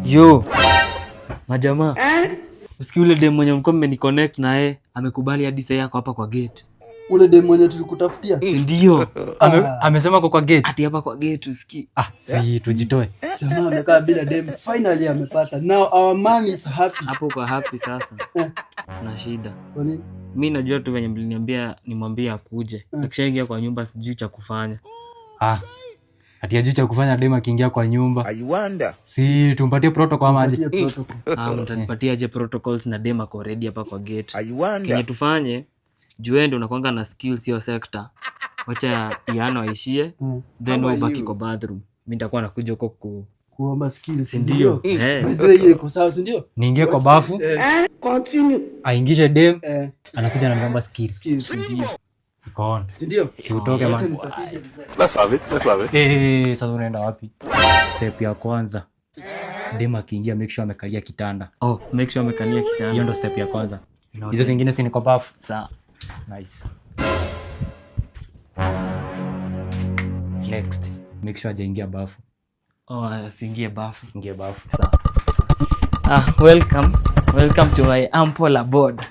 Yo, majamaa, usikii ule dem mwenye mlikuwa mmeniconnect na yeye amekubali hadi sasa yako hapa kwa gate. Ule dem mwenye tulikutafutia? Si ndio? Amesema kwa gate. Ati hapa kwa gate, usikii? Ah, si tujitoe. Jamaa amekaa bila dem, finally amepata. Now our man is happy. Hapo kwa happy sasa. Kuna shida. Kwa nini? Mi najua tu venye mliniambia nimwambie akuje. Akishaingia kwa nyumba sijui cha kufanya. Ah. Ati ajui cha kufanya dem akiingia kwa nyumba. I wonder. Si tumpatie protocol ama aje? Patie protocol. Ah, mtanipatia aje protocols na dem ako ready hapa kwa gate? I wonder. Kenye tufanye, juu wewe ndio unakuanga na skills hiyo sector. Wacha Iano aishie, then wewe ubaki kwa bathroom. Mimi nitakuwa nakuja huko ku Kuomba skills. Si ndio? Eh. By the way, hiyo iko sawa, si ndio? Niingie kwa bafu. Aingishe dem, anakuja ananiomba skills. Skills, ndio. Iko on. Si ndio? Si utoke Wacha man. nisafishe. Let's have it. Let's have it. Eh, sasa unaenda wapi? Step ya kwanza. Dem akiingia make sure amekalia kitanda. Oh, make sure amekalia kitanda. Hiyo ndo step ya kwanza. Hizo zingine si ni kwa bafu. Sawa. Nice. Next, make sure hajaingia bafu. Oh, asiingie bafu. Ingie bafu. Sawa. Ah, welcome. Welcome to my ample abode.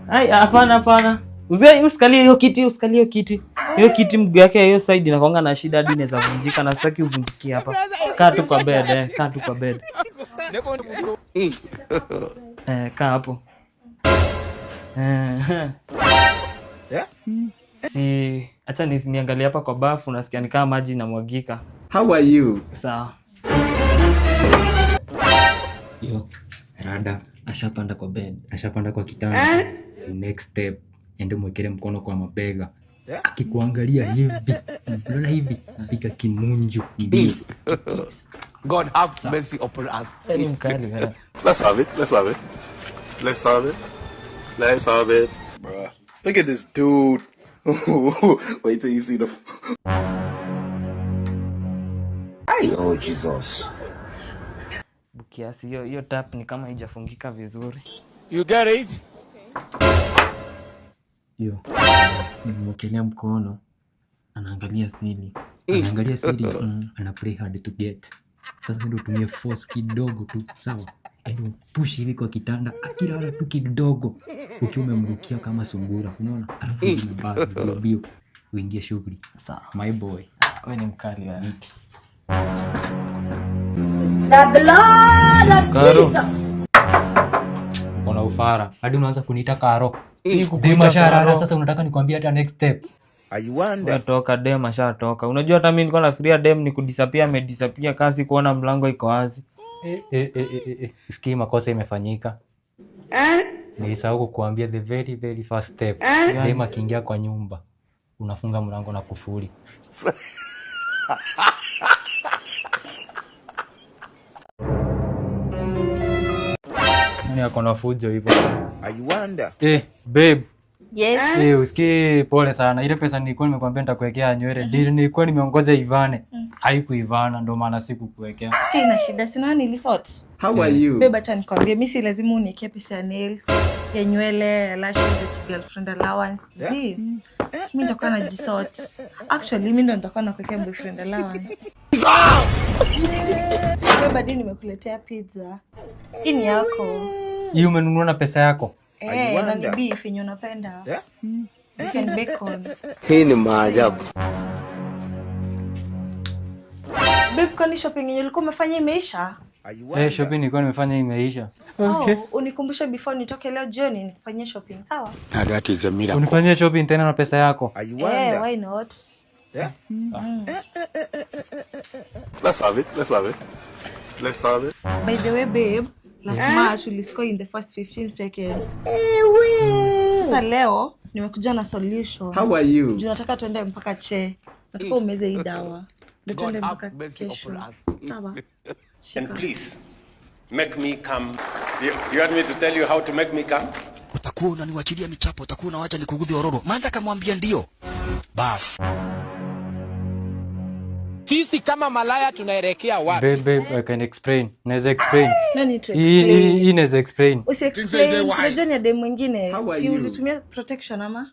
Ai, hapana hapana. Uzee, usikalie hiyo kiti, usikalie hiyo kiti. Hiyo kiti mguu yake hiyo side inakuanga na shida hadi inaweza vunjika na sitaki uvunjikie hapa. Kaa tu kwa bed, kaa tu kwa bed. Kaa hapo. Si acha niangalie hapa kwa bafu, nasikia ni kama maji inamwagika. How are you? Sawa. Yo, Rada ashapanda kwa bed. Ashapanda kwa kitanda. Next step, ende mwekele mkono kwa mabega. Akikuangalia hivi, unaona hivi, piga kimunju. Kiss. God have mercy upon us. Ni mkali wewe. Let's have it. Let's have it. Let's have it. Let's have it. Bruh. Look at this dude. Wait till you see the. Oh Jesus. Kiasi hiyo tap ni kama haijafungika vizuri. You get it? Yo, nimemwekelea mkono, anaangalia sili. Anaangalia siri, ana play hard to get. Sasa ndio utumie force kidogo tu, sawa? Yaani push hivi kwa kitanda, akilala tu kidogo, ukiwa umemrukia kama sungura, unaona? Alafu umebaki bio bio, uingie shughuli. Sawa. My boy. Wewe ni mkali wewe. The blood of Karo. Jesus. Una ufara. Hadi unaanza kuniita Karo. Sikukuita Dema sharara, Karo. sasa unataka nikwambie hata next step. I wonder. Wewe toka, dem ashatoka. Unajua hata mimi nilikuwa nafikiria dem ni kudisappear, amedisappear kasi kuona mlango iko wazi. Sikii makosa imefanyika. Nilisahau kukuambia the very very first step. Dem akiingia kwa nyumba, unafunga mlango na kufuli. Nani ako na fujo hivyo? I wonder. Babe. Yes. Usikii pole sana. Ile pesa nilikuwa nimekuambia nitakuwekea nywele. Deal nilikuwa nimeongoja ivane. Haikuivana ndio maana sikukuwekea. Sikia ina shida, sina nilisort. How are you? Babe, acha nikwambie, mimi si lazima uniwekee pesa ya nails, ya nywele, ya lashes, ya girlfriend allowance. Zi. Mimi nitakuwa najisort. Actually, mimi ndo nitakuwa nakuwekea boyfriend allowance. Babe, hadi nimekuletea pizza. Hii ni yako. Hii umenunua na pesa yako? Na ni beef yenye unapenda. Beef and bacon. Hii ni maajabu. Babe, kwani shopping yenye ulikuwa umefanya imeisha? Shopping nilikuwa nimefanya imeisha. Oh, unikumbushe before nitoke leo jioni nikufanyie shopping, sawa? That is a miracle. Unifanyie shopping tena na pesa yako? I wonder. Why not? Let's have it. Let's have it. Let's have it. By the way, babe, last match we score in the first 15 seconds. Sasa leo nimekuja na solution. How are you? Juu nataka tuende mpaka che. Nataka umeze hii dawa. Ndio tuende God mpaka have mercy kesho. upon us. Sawa? And please, make me come. You want me to tell you how to make me come? Utakuwa unaniwachilia michapo, utakuwa unawacha nikugudhi ororo. Maanza akamwambia ndio. Bas. Sisi kama malaya tunaelekea wapi? Babe, babe, I can explain. Naweza explain. No need to Hii explain. hii naweza explain. Usi explain. Si unajua ni ya dem mwingine. How are Si you? ulitumia protection ama?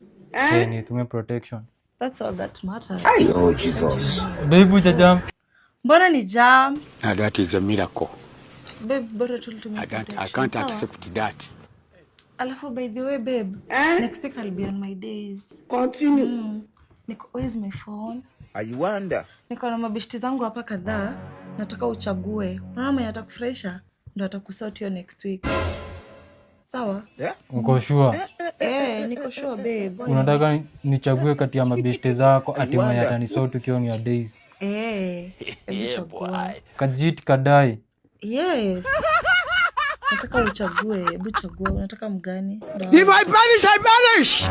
Nitumie protection. That's all that matters. Oh Jesus. Babe, hujajam. Mbona ni jam? Now that is a miracle. Babe, bora tulitumia I can't protection, sawa? accept that. Alafu by the way babe, next week I'll be on my days. Continue. Niko, where's my phone? I wonder. Niko na mabeshti zangu hapa kadhaa, nataka uchague. Unaona mwenye atakufurahisha ndo atakusort hiyo next week. Sawa? Uko sure? Niko sure babe. Why Unataka not? nichague kati ya mabeshte zako ati mwenye atanisort ukiwa ni ya days? Hebu chagua. Kajit kadai. Yes. Nataka uchague, hebu chagua. Unataka mgani? If I perish, I perish.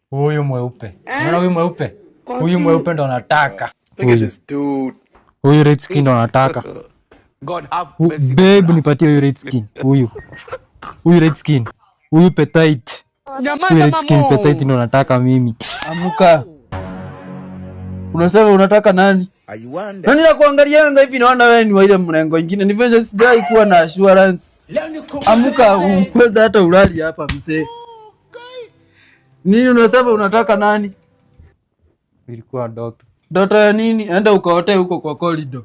Huyu mweupe. Unaona huyu mweupe? Huyu mweupe ndo anataka. Look at this dude. Huyu red skin ndo anataka. God have mercy. Babe, nipatie huyu red skin. Huyu. Huyu red skin. Huyu petite. Huyu red skin petite ndo nataka mimi. Amuka. Unasema unataka nani? I wonder. Nani nakuangalianga hivi naona wewe ni wa ile mrengo ingine. Ni vile sijai kuwa na assurance. Amuka kwanza hata ulali hapa mzee. Nini unasema unataka nani? Ilikuwa ndoto. Ndoto ya nini? Enda ukaote huko kwa corridor.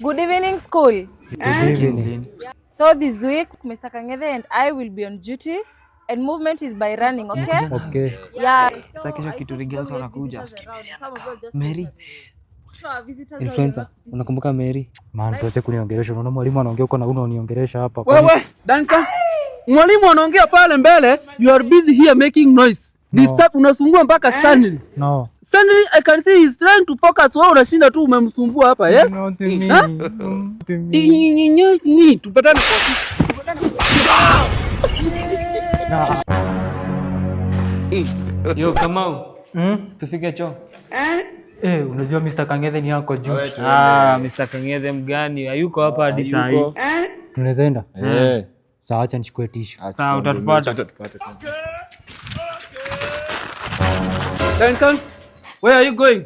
Good evening school. Good evening. So this week Mr. Kangethe and I will be on duty and movement is by running, okay? Okay. Yeah. Sasa kesho Kituri Girls wanakuja. Mary. Influencer. Unakumbuka Mary? Man, tuache kuniongelesha. Unaona mwalimu anaongea huko na unaniongelesha hapa. Wewe, Duncan. Mwalimu anaongea pale mbele, you are busy here making noise. Disturb, unasumbua mpaka Stanley. No. Stanley, I can see he's trying to focus. Wewe unashinda tu umemsumbua hapa, yes? Not me. Huh? Not me. Ni tupatane kwa ofisi. Yo, Kamau. Situfike choo. Unajua Mr. Kangethe ni yako juu. Mr. Kangethe mgani? Hayuko hapa hadi saa hii. Tunaweza enda? Sawa, acha nichukue tissue. Sawa, utatupata. Duncan, where are you going?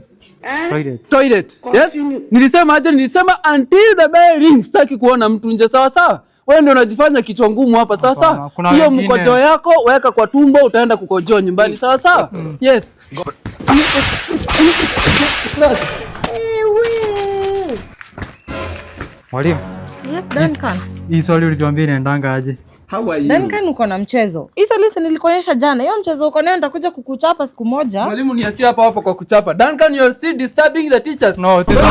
Toilet. Toilet. Yes? Nilisema aje? Nilisema until the bell rings sitaki kuona mtu nje, sawa sawa? Wewe ndio unajifanya kichwa ngumu hapa, sawa sawa? Kuna Hiyo wengine. mkojo yako weka kwa tumbo, utaenda kukojoa nyumbani, sawa sawa? Yes. Mwalimu, Yes, Duncan. hii swali ulituambia inaendanga aje? How are you? Duncan, uko na mchezo. Hii swali nilikuonyesha jana. Hiyo mchezo uko nayo nitakuja kukuchapa siku moja. Mwalimu niachie hapa hapo kwa kuchapa. Duncan, you are still disturbing the teachers. No, it is not.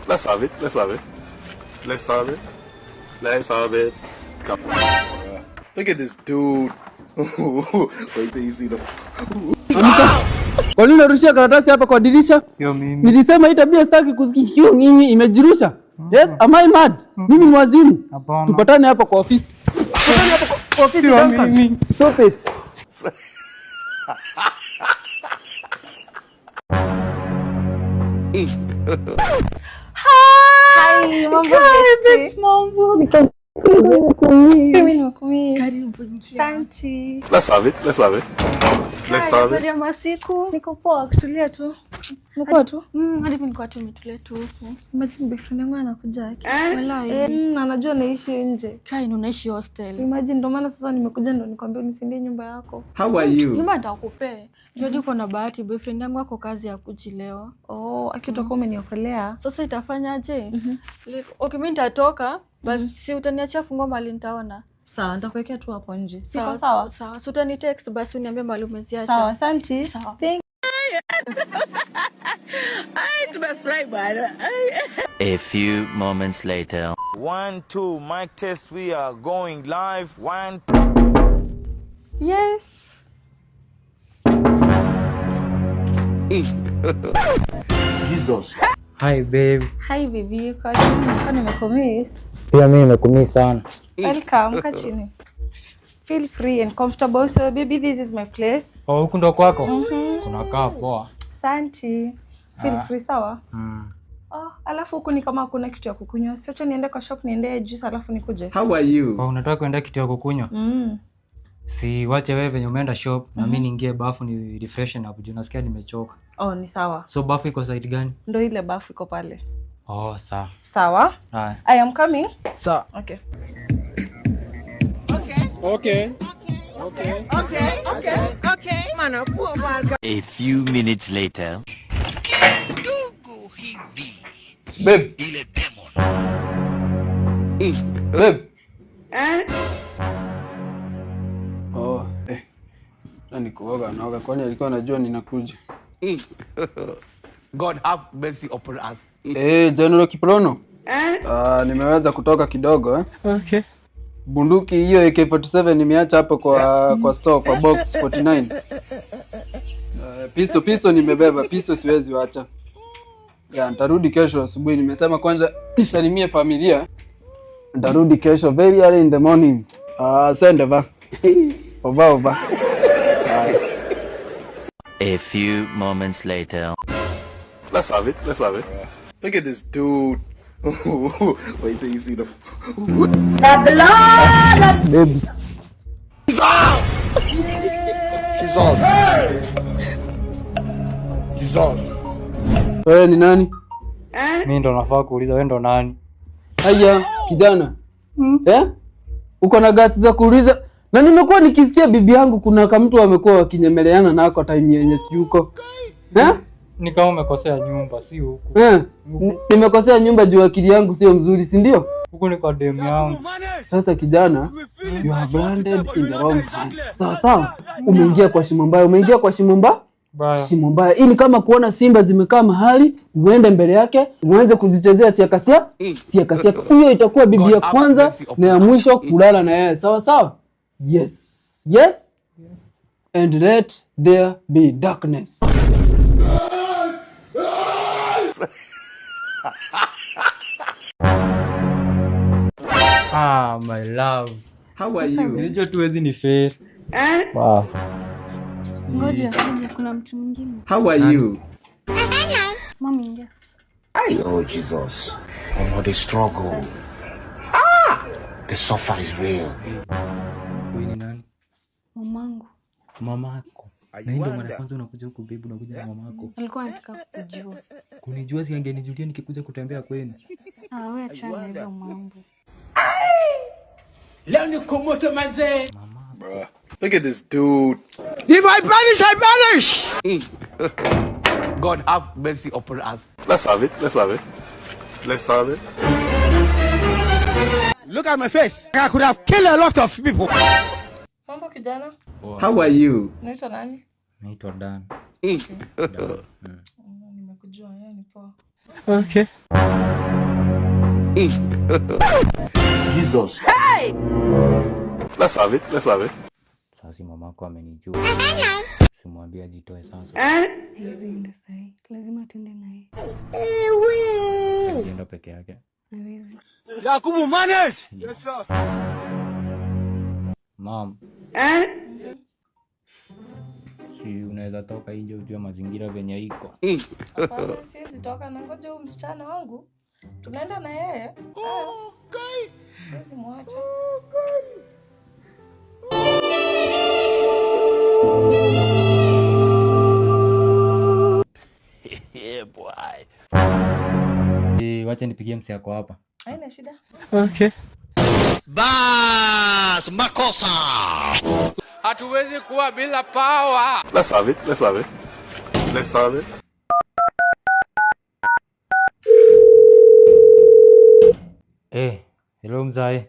Let's have it. Let's have it. Let's have it. Let's have it. Come. Look at this dude. Wait till you see the. Amka. Kwa nini unarushia karatasi hapa kwa dirisha? Sio mimi. Nilisema hii tabia sitaki kusikia mimi imejirusha. Yes, am I mad? Mimi ni wazimu. Hapana. Tupatane hapa kwa ofisi. Tupatane hapa kwa ofisi. Sio Duncan. mimi. Stop it. Hi, mambo vipi? Mambo. Mimi nimekumiss. Karibu ingia. Asante. Let's have it. Let's have it. Let's have it. Habari ya masiku. Niko poa, kutulia tu. Niko tu. Hadi mimi nilikuwa tu nimetulia tu huku. Imagine boyfriend yangu anakuja aki. Walai. Anajua naishi nje. Kai, ni unaishi hostel. Imagine ndo maana sasa nimekuja ndo nikwambia unisaidie nyumba yako. How are you? Nyumba nitakupea. Juu hadi uko na bahati boyfriend yangu ako kazi ya kuji leo. Oh, akitoka umeniokolea. Sasa itafanyaje? Like, okay, mimi nitatoka, basi si utaniachia funguo mahali nitaona. Sawa, nitakuwekea tu hapo nje. Siko Sawa, sawa? sawa. Si utani text basi uniambie mahali umeziacha. Sawa, asante. Sawa. Thank A few moments later. 1 2 mic test, we are going live. 1 Yes. Jesus. Hi babe. Hi baby, kwa chini nilikuwa nimekumiss. Pia mimi nimekumiss sana. Welcome, kaa chini. Feel free and comfortable. So baby, this is my place. Oh, huku ndo kwako? Kunakaa poa. Asante. Feel free, sawa? Oh, alafu huku ni kama hakuna kitu ya kukunywa. Si acha niende kwa shop niende juice alafu nikuje. How are you? Oh, unataka kuenda kitu ya kukunywa? Si wache wewe venye umeenda shop na mimi niingie bafu ni refreshen up juu nasikia nimechoka. Oh, ni sawa. So bafu iko side gani? Ndo ile bafu iko pale. Oh, sawa. Sawa. Haya. I am coming. Sawa. Okay. Okay. Okay. Okay. Okay. Okay. Man, A few minutes later. Babe. Babe. Oh, eh. Nani kuoga naoga kwani alikuwa anajua ninakuja. God have mercy upon us. Eh, General Kiprono. Nimeweza kutoka kidogo eh. Okay. Bunduki hiyo AK47 nimeacha hapo kwa store kwa box 49. Pistol nimebeba, pistol siwezi wacha. Ya, nitarudi kesho asubuhi. Nimesema kwanza nisalimie familia. Nitarudi kesho very early in the morning. Send over. Over. A few moments later. Let's have it. Let's have it. Look at this dude. Wait till you see the blood. Babes. Jesus. Jesus. Wewe ni nani? Mimi ndo nafaa kuuliza wewe ndo nani? Haya, kijana. Eh? Uko na guts za kuuliza? Na nimekuwa nikisikia bibi yangu kuna kama mtu amekuwa wakinyemeleana nako time yenye siyuko. Eh? Ni kama umekosea nyumba, si huku. Eh? Nimekosea nyumba juu akili yangu sio mzuri, si ndio? Huku ni kwa demu yangu. Sasa kijana, you have landed in the wrong hands. Sawa sawa. Umeingia kwa shimo mbaya, umeingia kwa shimo mbaya. Shimo mbaya. Hii ni kama kuona simba zimekaa mahali, uende mbele yake, uanze kuzichezea siakasia, siakasia. Huyo itakuwa bibi ya kwanza na ya mwisho kulala na yeye. Sawa sawa? Yes. Yes? And let there be darkness. Ah, my love. How are you? Nilijua tu wezi ni fair. Wow. Ngoja, kuna mtu mwingine. How are you? Mami ingia. Oh Jesus. Oh, the struggle. The suffer is real. Huyu ni nani? Mamangu. Mamako. Na ndio mara kwanza unakuja huku babe, unakuja na mamako. Alikuwa anataka kukujua. Kunijua si angenijulia nikikuja kutembea kwenu. Ah, wewe achana hizo mambo. Leo ni komoto manze. Bruh. Look at this dude. If I perish, I perish. God have mercy upon us. Let's have it. Let's have it. Let's have it. Look at my face. I could have killed a lot of people. Mambo kijana. How are you? Unaitwa nani? Naitwa Dan. Nimekujua, yeye ni poa. Okay. Jesus. Hey! Let's have it. Let's have it. Sasa mamako amenijua. Simwambie ajitoe sasa. Hizi ndio sahi. Lazima tuende naye. Ndio peke yake. Hawezi. Yakubu manage. Yes sir. Mom. Si unaweza toka nje ujue mazingira venye iko. Hapana, siwezi toka na ngoja huyu msichana wangu. Tunaenda na yeye. Okay. Siwezi muacha. Yeah, boy. Si wacha nipigie msi yako hapa. Haina shida. Okay. Bas, makosa. Hatuwezi kuwa bila power. Let's have it. Let's have it. Let's have it. Eh, hello mzae.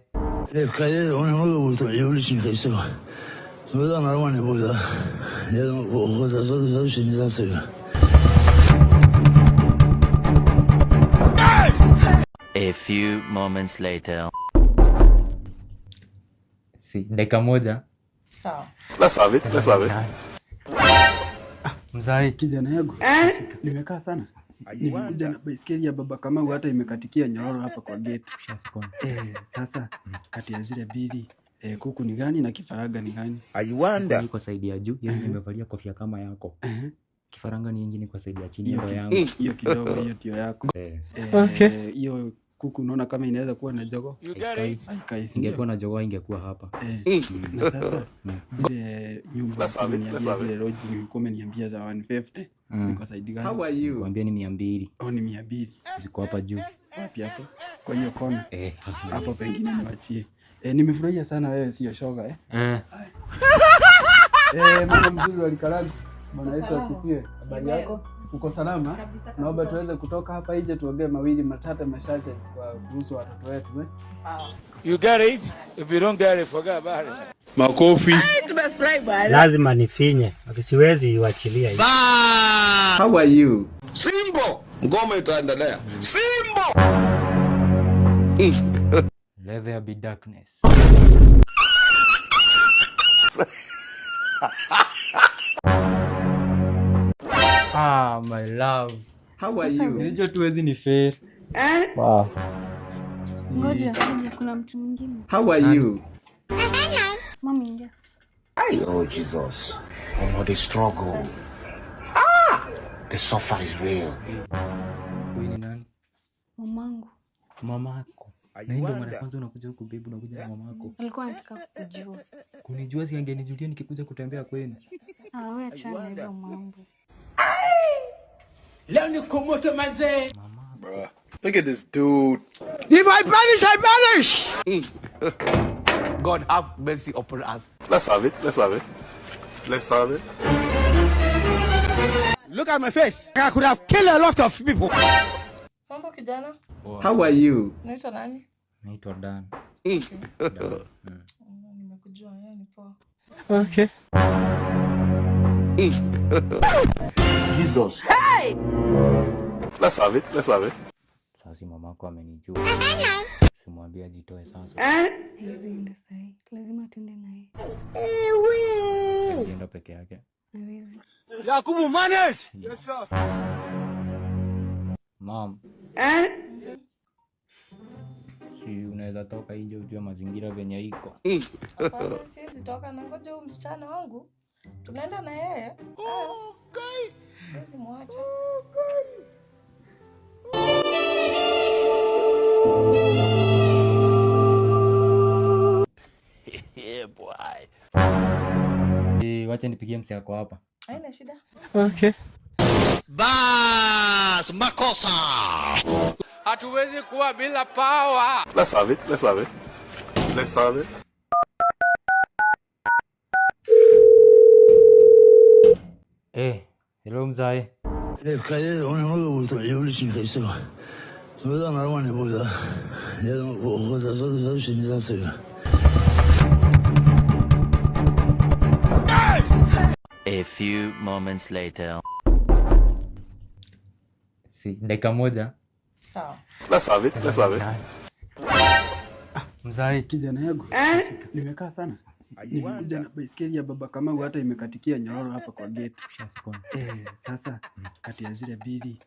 A few moments later. Si, dakika moja. Sawa. Let's have it. Let's have it. Mzae, kijana yangu. Nimekaa sana. Nimekuja na baiskeli ya baba Kamau hata imekatikia nyororo hapa kwa gate. Sasa kati ya zile mbili kuku ni gani na kifaranga ni gani? I wonder. Kwa saidi ya juu, yani nimevalia kofia kama yako. Kifaranga ni nyingine kwa saidi ya chini ndio yangu. Hiyo kidogo hiyo ndio yako. Okay. Hiyo kuku unaona kama inaweza kuwa na jogoo? Haikai. Ingekuwa na jogoo ingekuwa hapa. Na sasa zile nyumba umeniambia zile lodge ulikuwa umeniambia za 150 ziko saidi gani? How are you? Nikwambia ni 200. Oh, ni 200. Ziko hapa juu. Wapi hapo? Kwa hiyo kona. Hapo pengine niwachie. Nimefurahia sana wewe sio shoga eh. Mama mzuri wa Likaragu. Bwana Yesu asifiwe. Habari yako? Uko salama? Naomba tuweze kutoka hapa nje tuongee mawili matatu machache kwa kuhusu watoto wetu eh. You get it? If you don't get it, forget about it. Makofi. Tumefurahi bwana. Lazima nifinye, siwezi iwachilia hivi. How are you? Simbo, ngoma itaendelea. Simbo. Let there be darkness. Ah, my love. How are you? Nilijua tu wezi ni fair. Wow. Ngoja, kuna mtu mwingine. How are you? Mami ingia. Oh Jesus. Oh, the struggle. Ah! The suffer is real. Huyu ni nani? Mamangu. Mamako. Na hii ndio mara kwanza unakuja huku babe, unakuja na mamako. Alikuwa anataka kukujua. Kunijua si angenijulia nikikuja kutembea kwenu. Ah, wewe achana hizo mambo. Leo ni komoto manze. Bruh. Look at this dude. If I perish, I perish. God have mercy upon us. Let's have it. Let's have it. Let's have it. Look at my face. I could have killed a lot of people. Mambo kijana? How are you? Unaitwa nani? Naitwa Dan. Nimekujua, yeye ni poa. Okay. Jesus. Hey! Let's have it. Let's have it. Sasa mamako amenijua. Simwambie ajitoe sasa. Hizi ndio sahi. Lazima tuende naye. Sienda peke yake. Hawezi. Yakubu manage. Yes sir. Mom. Si unaweza toka nje ujue mazingira venye iko. Hapana, siwezi toka na ngoja huyu msichana wangu. Tunaenda na yeye. Okay. Siwezi muacha. Yeah, boy. Si wacha nipigie msi yako hapa. Haina shida. Okay. Bas, makosa. Hatuwezi kuwa bila power. Let's have it. Let's have it. Let's have it. Hello mzae. A few moments later. Si dakika moja. Sawa. Let's have it. Let's have it. Mzae. Kijana yangu. Nimekaa sana. Nimekuja na baiskeli ya baba Kamau hata imekatikia nyororo hapa kwa gate. Sasa kati ya zile mbili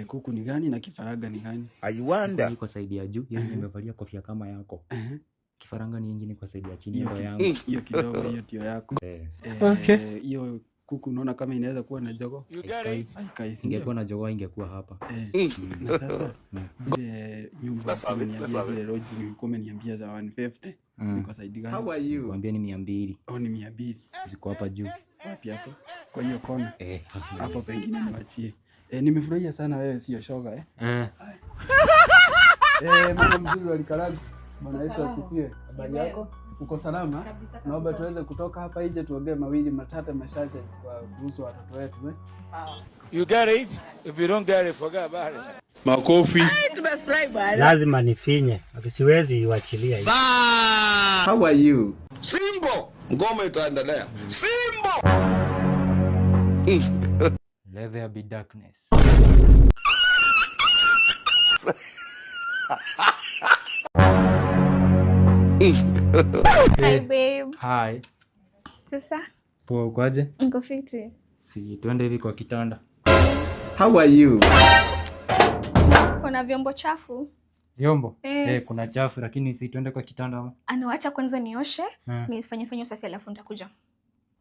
kuku ni gani na kifaranga ni gani? I wonder. Niko saidi ya juu, yeye nimevalia kofia kama yako. Kifaranga ni nyingine kwa saidi ya chini ndio yangu. Hiyo kidogo hiyo ndio yako. Okay. Hiyo kuku unaona kama inaweza kuwa na jogoo? Haikai. Ingekuwa na jogoo ingekuwa hapa. Na sasa zile nyumba umeniambia zile lodge ulikuwa umeniambia za 150 ziko saidi gani? How are you? Nikwambia ni 200. Oh, ni 200. Ziko hapa juu. Wapi hapo? Kwa hiyo kona. Hapo pengine niwachie. Nimefurahia sana wewe sio shoga eh. Mama mzuri wa Likaragu. Bwana Yesu asifiwe. Habari yako? Uko salama? Naomba tuweze kutoka hapa nje tuongee mawili matatu machache kwa kuhusu watoto wetu eh. You get it? If you don't get it, forget about it. Makofi. Tumefurahi bwana. Lazima nifinye, siwezi iwachilia hivi. How are you? Simbo, ngoma itaendelea. Simbo. Let there be darkness. Hi babe. Hi. Sasa? Poa, ukoaje? Niko fiti. Si tuende hivi kwa kitanda. How are you? Kuna vyombo chafu. Vyombo? Yes. Kuna chafu lakini si tuende kwa kitanda ama? Anawacha kwanza nioshe, nifanye fanye usafi alafu nitakuja.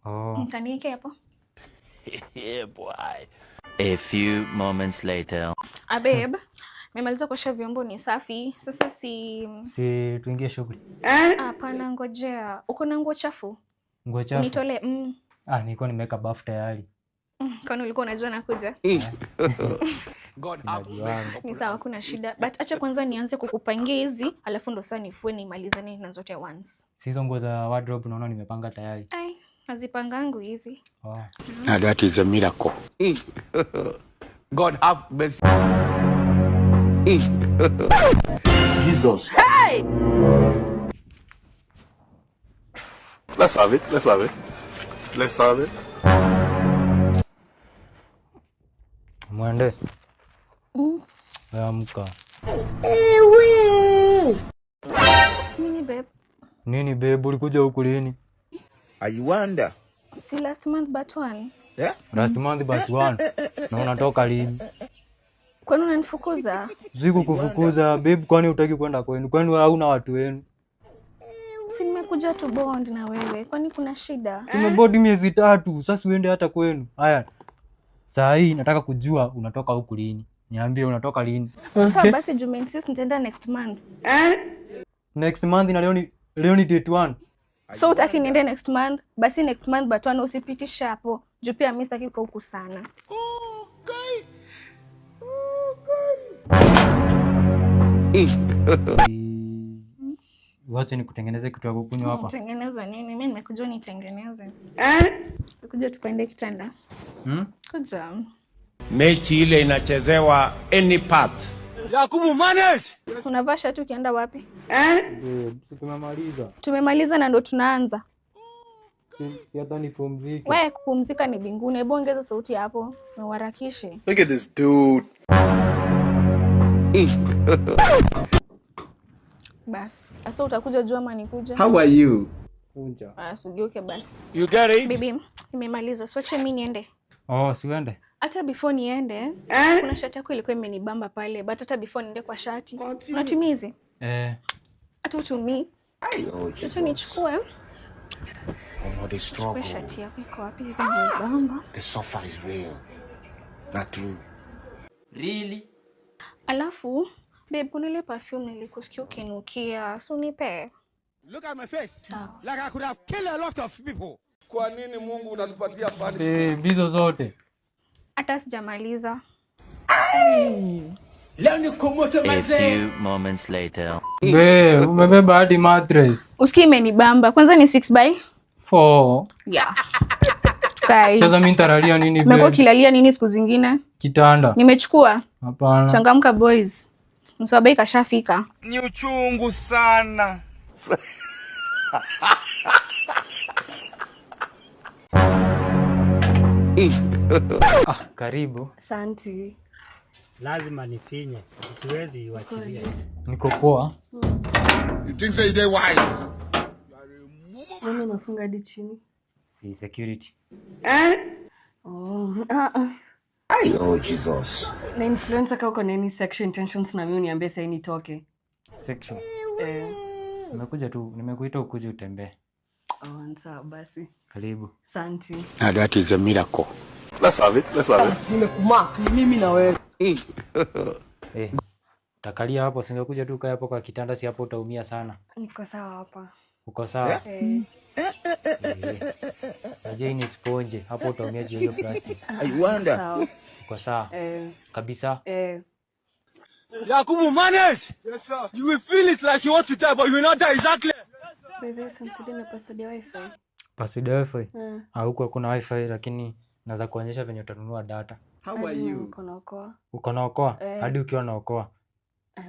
Oh. Mtaniike hapo. Yeah, boy. A few moments later. Ah babe, nimemaliza kuosha vyombo ni safi. Sasa si tuingie shughuli. Hapana, ngojea. Uko na nguo chafu? Nguo chafu? Nitolee. Nilikuwa nimeweka bafu tayari. Kwani ulikuwa unajua nakuja? God have mercy. Ni sawa, kuna shida. But acha kwanza nianze kukupangia hizi, alafu ndo sasa nifue nimalizane na zote once. Si hizo nguo za wardrobe naona nimepanga tayari. Ai, nazipangangu hivi. Oh. Now that is a miracle. God have mercy. Jesus. Hey! Let's have it. Let's have it. Let's have it. Mwende. Amka. Nini babe? Nini babe, ulikuja huku lini? I wonder. Si last month but one. Yeah? Last month but one. Na unatoka lini? Kwani unanifukuza? Sikukufukuza babe, kwani hutaki kwenda kwenu? Kwani hauna watu wenu? Si nimekuja tu bond na wewe. Kwani kuna shida? Tumebond miezi 3, sasa uende hata kwenu. Haya. Saa hii nataka kujua unatoka huku lini. Niambie unatoka lini? Sasa basi juu insist nitaenda next month. Next month na leo ni date 1. So utaki niende next month? Basi next month but one usipitisha hapo. Juu pia mimi sitaki kukaa huku sana. Okay. Wacha nikutengeneze kitu ya kukunywa hapa. Tengeneza nini? Mimi nimekuja nitengeneze. Sikuja tupande kitanda. Kuja. Mechi ile inachezewa any part. Yakubu manage. Unavaa shati ukienda wapi? Si tumemaliza. Tumemaliza na ndo tunaanza. Si hata nipumzike. Wewe kupumzika ni binguni. Hebu ongeza sauti hapo na uharakishe. Look at this dude. Bas. Sasa utakuja jua ama nikuja? How are you? Kuja. Bas, ugeuke basi. You get it? Bibi, nimemaliza. Siwache mimi niende. Oh, siuende. Hata before niende, kuna shati yako ilikuwa imenibamba pale, but hata before niende kwa shati. Unatumia hizi? Hata utumii. Sasa nichukue. Oh, the struggle. Shati yako iko wapi hivi imenibamba? The suffer is real. Not true. Really? Alafu babe, kuna ile perfume nilikusikia ukinukia, so nipe. Look at my face. Like I could have killed a lot of people. Kwa nini Mungu unatupatia punishment? Bizo zote. Hata sijamaliza. Leo ni komoto A few moments later. Babe, umebeba hadi mattress. Usikii imenibamba. Kwanza ni 6 by 4. Yeah. Tukai. Sasa mimi nitalalia nini babe? Umekuwa ukilalia nini siku zingine? Kitanda. Nimechukua. Hapana. Changamka boys. Mswabai kashafika. Ni uchungu sana. Karibu. Asante. Lazima nifinye. Siwezi iwachilia. Niko poa. You think say they wise? Mbona unafunga hadi chini? Si security. Oh, Oh Jesus. Na influencer kama uko na any sexual intentions na mimi uniambie sasa nitoke. Sexual. Nimekuja tu, nimekuita ukuje utembee. Oh, sawa basi. Karibu. Asante. Now that is a miracle. Let's have it. Let's have it. Nimekumark ni mimi na wewe. Utakalia hapo, singekuja tu kae hapo kwa kitanda, si hapo utaumia sana. Niko sawa hapa. Uko sawa? Najua hii ni sponge, hapo utaumia juu hiyo plastic. I wonder. Sawa. Uko sawa? Kabisa. Yakubu manage. Yes sir. You will feel it like you want to die but you will not die exactly. By the way, unisaidie na password ya wifi. Password ya wifi? Huko hakuna wifi lakini naweza kuonyesha venye utanunua data. How are you? Uko na okoa. Uko na okoa? Hadi ukiwa na okoa.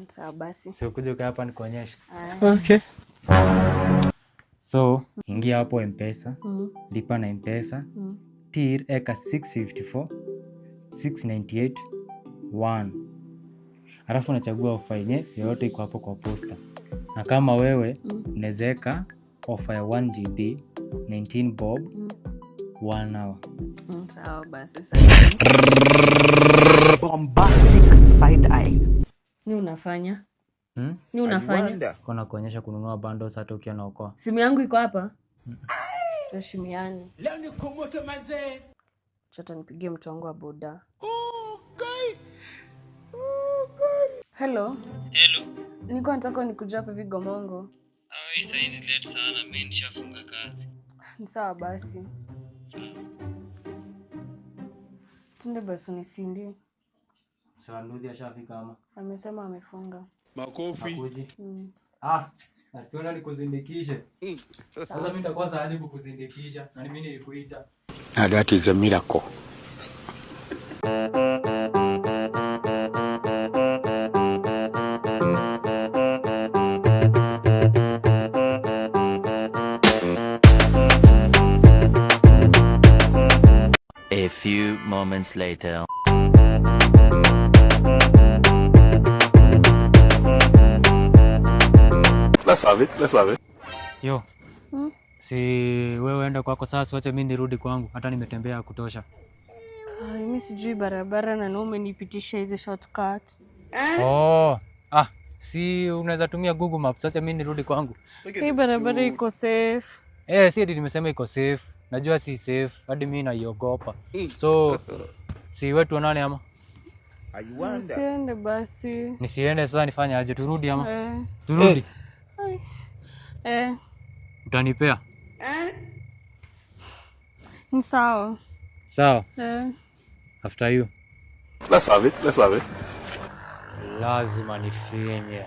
Sawa basi. Si ukuje ukae hapa nikuonyeshe. Okay. So, ingia hapo M-Pesa, lipa na M-Pesa, tir eka 654 698 1. Alafu unachagua ofa yenye yoyote iko hapo kwa posta. Na kama wewe unaweza weka ofa ya 1 GB 19 bob 1 hour. Sawa basi sawa. Bombastic side eye. Ni unafanya? Ni unafanya? Kuna kuonyesha kununua bundles hata ukiwa na okoa. Simu yangu iko hapa? Tuheshimiane. Leo ni komoto manze. Chata nipigie mtu wangu wa boda. Okay. Hello. Hello. Niko nataka nikuja hapa hivi Gomongo. Hii saa ni late sana, mimi nishafunga kazi. Ni sawa basi. Sawa. Tunde basi unisindi. Msanduthi ashafika ama? Amesema amefunga. Makofi. Hakuji. Mm. Ah, nasiona nikuzindikishe. Sasa mimi nitakuwa saazi kukuzindikisha na mimi nilikuita. Now that is a miracle. A few moments later. Let's have it. Let's have it. Yo. Hmm? Si wewe uende kwako sasa, wacha mimi nirudi kwangu, hata nimetembea ya kutosha. Ai, mi sijui barabara na na umenipitisha hizi shortcut. Oh, ah, si unaweza tumia Google Maps, wacha mimi nirudi kwangu. Hii barabara iko safe. Eh, si ati nimesema iko safe. Najua si safe, hadi mimi naiogopa. So, si wewe tuonane ama? Usiende basi. Nisiende sasa nifanye aje? Turudi ama? Eh. Turudi. Ai. Eh, Utanipea? Ni sawa. Sawa. Eh. After you. Let's have it. Let's have it. Lazima nifinye.